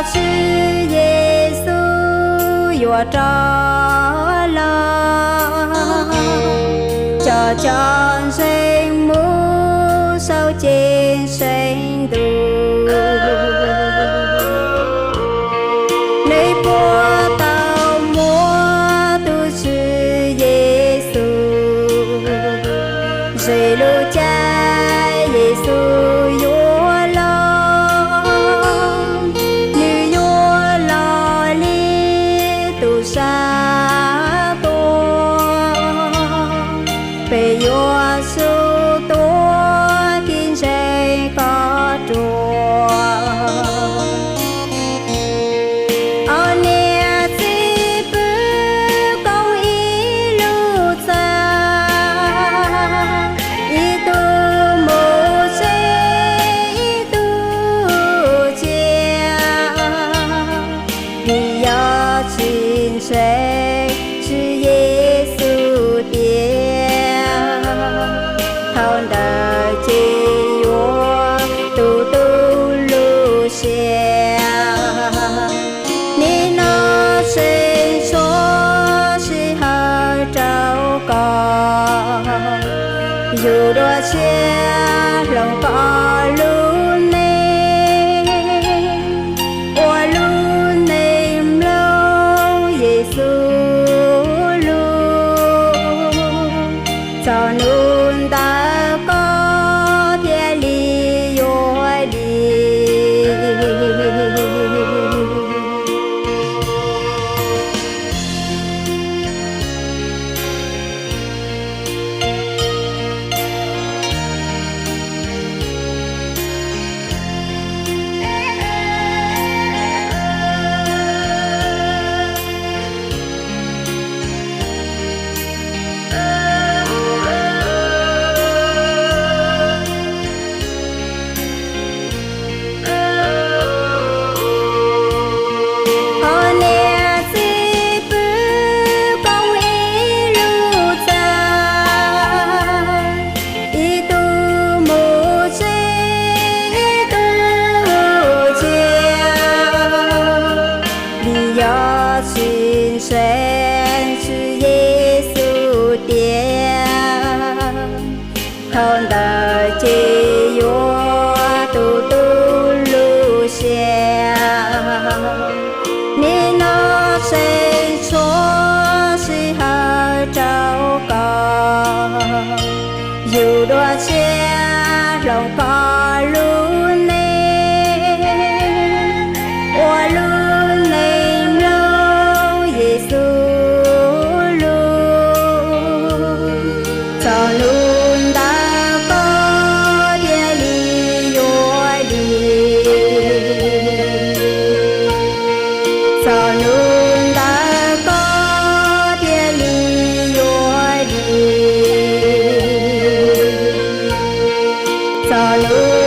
Tswv Yexus yuav rov los, cov, cov ntseeg mus sau cev ntseeg ntuj. Nws puas tau muab tus Tswv Yexus, ze lub caij Yexus yuav los, nws yuav los li tus sab tua. Peb yuav tsum tuav kev ntseeg koj dua. Ob niam txiv pw koom ib lub txaj, ib tug mus tsev ib tug cia, vim yog tsis ntseeg Tswv Yexus tiag. Thaum ntawd ces yuav tu tu lub siab. Nim no tseem tshuav sij hawm rau koj, yug dua tshiab hloov koj lub neej, ua lub neej mloog Yexus lus. Txog hnub ntawd koj thiaj li yuav dim. Ob niam txiv pw koom ib lub txaj, ib tug mus tsev ib tug cia, vim yog tsis ntseeg Tswv Yexus tiag. Thaum ntawd ces yuav tu tu lub siab. Nim no tseem tshuav sij hawm rau koj, yug dua tshiab hloov koj lub neej, ua lub neej mloog Yexus lus. Txog hnub ntawd koj thiaj li yuav dim. Txog hnub ntawd koj thiaj li yuav dim. Txog hnub